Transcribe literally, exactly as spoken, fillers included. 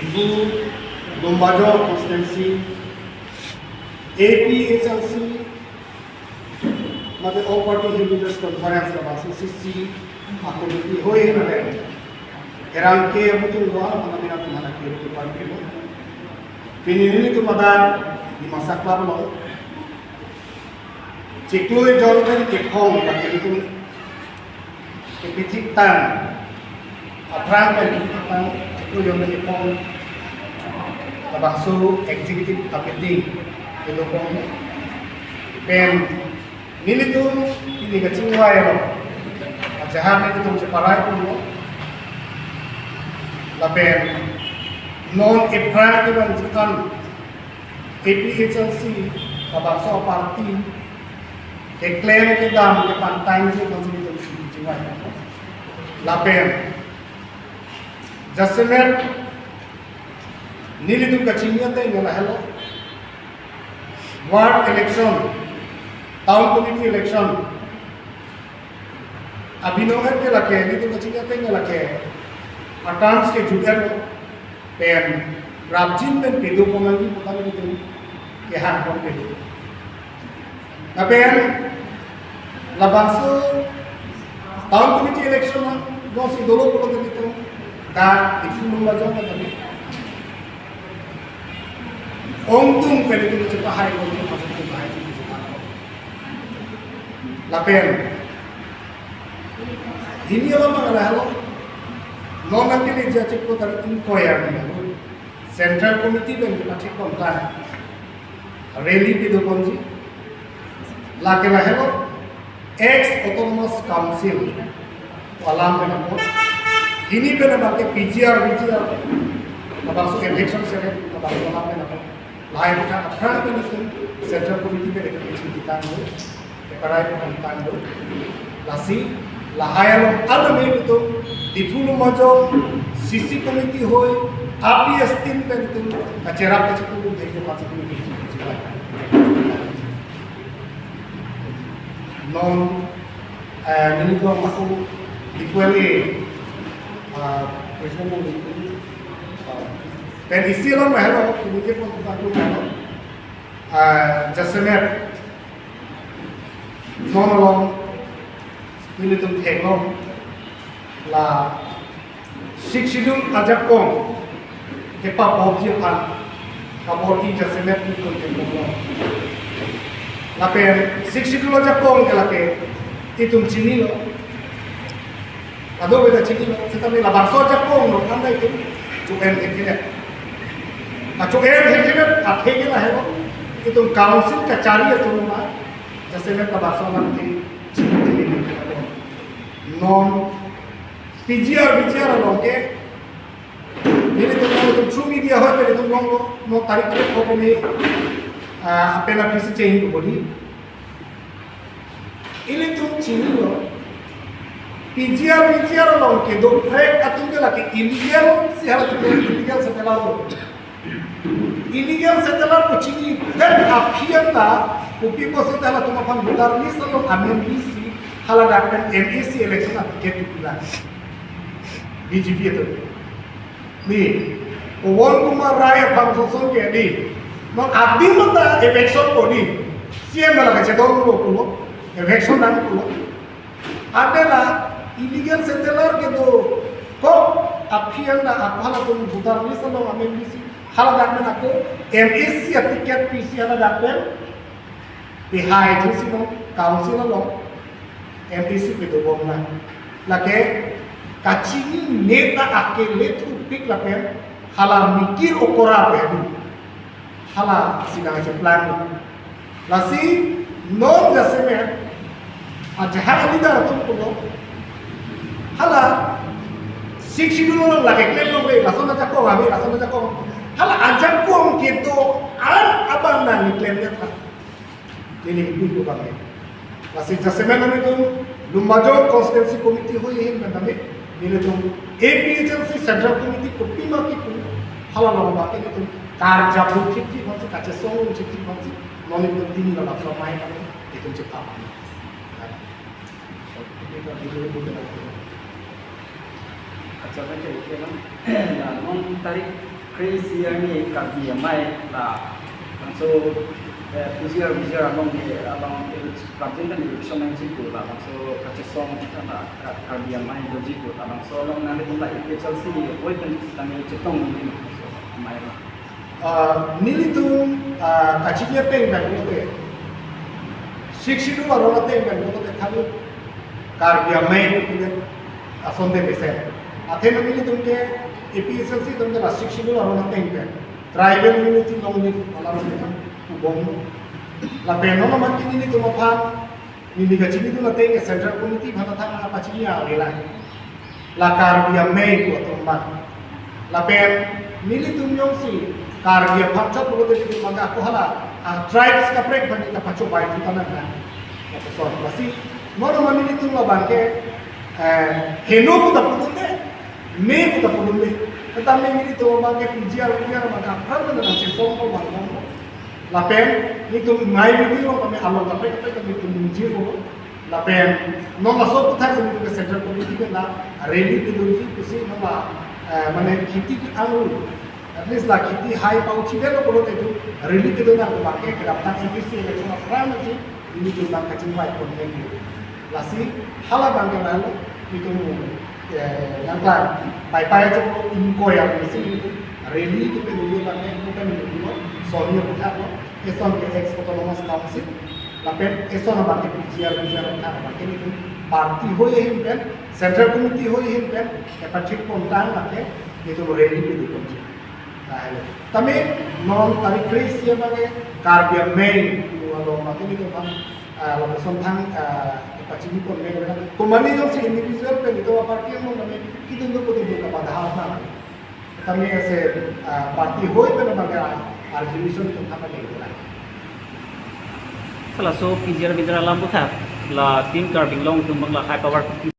Diphu Lumbajong constituency A P H L C mate All Party Hill Leaders Conference labangso C C a committee hoi hena pen erang ke abutung doa mana mina tumana ke department. Pini nelitum adak di masa club lo. Chiklo jon pen kephong lake nelitum kepithik tang, aphrang pen kepithik tang, chiklo jon pen kephong labangso executive committee kedopon pen nelitum pini kachingvai lo. Ajahak nelitum cheparai pon lo. Lapen non ephrang kevan jutan A P H L C labangso party keklem kedam kepangtang ji konsilitum sidi chingvai. Lapen jasemet nelitum kachingvai ateng lahelo ward election, town committee election, abinong ke lake nelitum kachingvai ateng lake a terms ke judan pen rapjin pen pedopon nangji pu ta nelitum kehang pon pedo. Lapen labangso town committee election jongsi dolo pulo nelitum dak Diphu Lumbajong na tadi ongtung pen nelitum chepahai pon, nelitum chepahai pon. Lapen hini alam mana halo, non nanti di jachik ko tarik tin koya ni halo. Central Committee pen kepathik pon ta rally pedopon ji. Lake lahelo ex Autonomous Council alam pen apot. Hini pen abang ke P G R, V G R, labangso eviction seret, labangso alam pen apot. Lahai aphuthak aphrang pen nelitum Central Committee pen nelitum chingki tanglo, eparai pen tanglo. Lasi lahai along alame nelitum Diphu Lumbajong C C committee hoi, A P S team pen nelitum kacherap kachikung dei ke masuk nelitum. Non, eh, nelitum aku Diphu L A, ah, president nelitum, ah, pen isi along mahalo, kemudian pun kita tu mahalo. Ah, jasemet non along nelitum theklong la Sixth Schedule ajakong kepabor ji aphan kabor-i jasemet nelitum theklong. Lapen Sixth Schedule ajakong ke lake itum chinilo. Kadokave ta chinilo, setame labangso ajakong lo, anda itum cho-en thekthedet. Acho-en thekthedet athe ke lahelo, itum council kachari atum ma, jasemet labangso nangte chini chini. Non P G R, V G R along ke, nelitum, nelitum through media hoi pen nelitum longlo, non tarik kre ko pen, ah, pen apisi change bodi. Ilitum chinilo, P G R, V G R along kedo prek atum ke lake illegal, si halatum ke illegal settler lo. Illegal settler ko chini, dan aphi anta, kopi pusi halatum aphan voter list along amendment isi, haladak pen M A C election a ticket kepi lang. B J P atum. Ni, Pawan Kumar Rai aphan soson ke ni. Non adim anta eviction ko ni. C M la kachedon lo pulo. Eviction dam pulo. Adela illegal settler kedo kok aphi anta aphan atum voter list along amendment isi. Haladak pen ako M A C a ticket pisi haladak pen. Pihai atum si non council along M A C pedobom na. Lake kachini neta akele thupik lapen hala mikir okora pedu. Hala sinang aja plan lo. Lasi non jasemet ajahak leader atum pulo. Hala Sixth Schedule along lake klem longle, lason ajakong ave, lason ajakong. Hala ajakong kedo an abang nangklemdet ha. Neli ipu ipu bang. Lasi jasemet nelitum Lumbajong Constituency Committee hoi ahin pen tame nelitum A P H L C Central Committee kopima kipu hala long bang nelitum karjabun chikchi bangsi, kachesong chikchi bangsi, non nelitum pini labangso amei kami nelitum chepap. Acha, baca oke lang. Nah, non tarik Three C arni Karbi Amei labangso, eh, P G R, V G R along ke, along, eh, Pramjin pen election nangji pu labangso kachesong kita la Ka-, Karbi Amei doji pu labangso along nanglitum la A P H L C oi pen kami chetong ni so amei la. Ah, nelitum, ah, kachini ateng pen pulote, Sixth Schedule aron ateng pen pulote khali Karbi Amei pulote asonte mesen. Athe nelitum ke A P H L C atum ke la Sixth Schedule aron ateng pen tribal unity longle pu alam nelitum bom. Lapen non amat ke nelitum aphan neli kachinidun ateng ke Central Committee aphan athang kapachini avelang. La Karbi Amei pu atum abang. Lapen nelitum jongsi Karbi aphan chot pulote nelitum abang ako hala a tribes kaprek aphan kapachobei tu tanang na. Lapuson. Lasi non amat nelitum labang ke, eh, heno pu ta pudunde, Mei pu ta pudunde. Tetapi nelitum abang ke P G R, P G R abang ke aphrang pen nangchesong ko vangdam ko. Lapen nelitum mai meeting along kami along kaprek kaprek kami tum jir ko. Lapen non laso aputhak si nelitum ke Central Committee pen la rally kedunji pusi non la, eh, mane kheti ke angru. At least la kheti hai pau chidelo pulote itum rally kedun nang abang ke kedamtang M P C election aphrang si nelitum abang kachingvai pon nangji. Lasi hala abang ke lahenlo nelitum, eh, nangklang paipai choklo ingkoi arni si nelitum rally kepi nelitum abang ke bukan nelitum lo, soni aputhak lo, eson ke ex autonomous council, lapen eson abang ke P G R, P G R aputhak abang ke nelitum party hoi ahin pen, Central Committee hoi ahin pen, epachik pontang abang ke nelitum rally kepi ponji. Lahenlo. Tame non tarik three C abang ke Karbi Amei pu along abang ke nelitum aphan, ah, lapuson thang, ah, pachini pon nangji. Komatne jongsi individual pen itum aparty along tame kedun do kedun do kapadahal na. Tame ase, ah, party hoi pen abang ke, ah, resolution itum thang nangji. Sa laso P G R V G R alam aputhak la Team Karbi Anglong atum abang la high power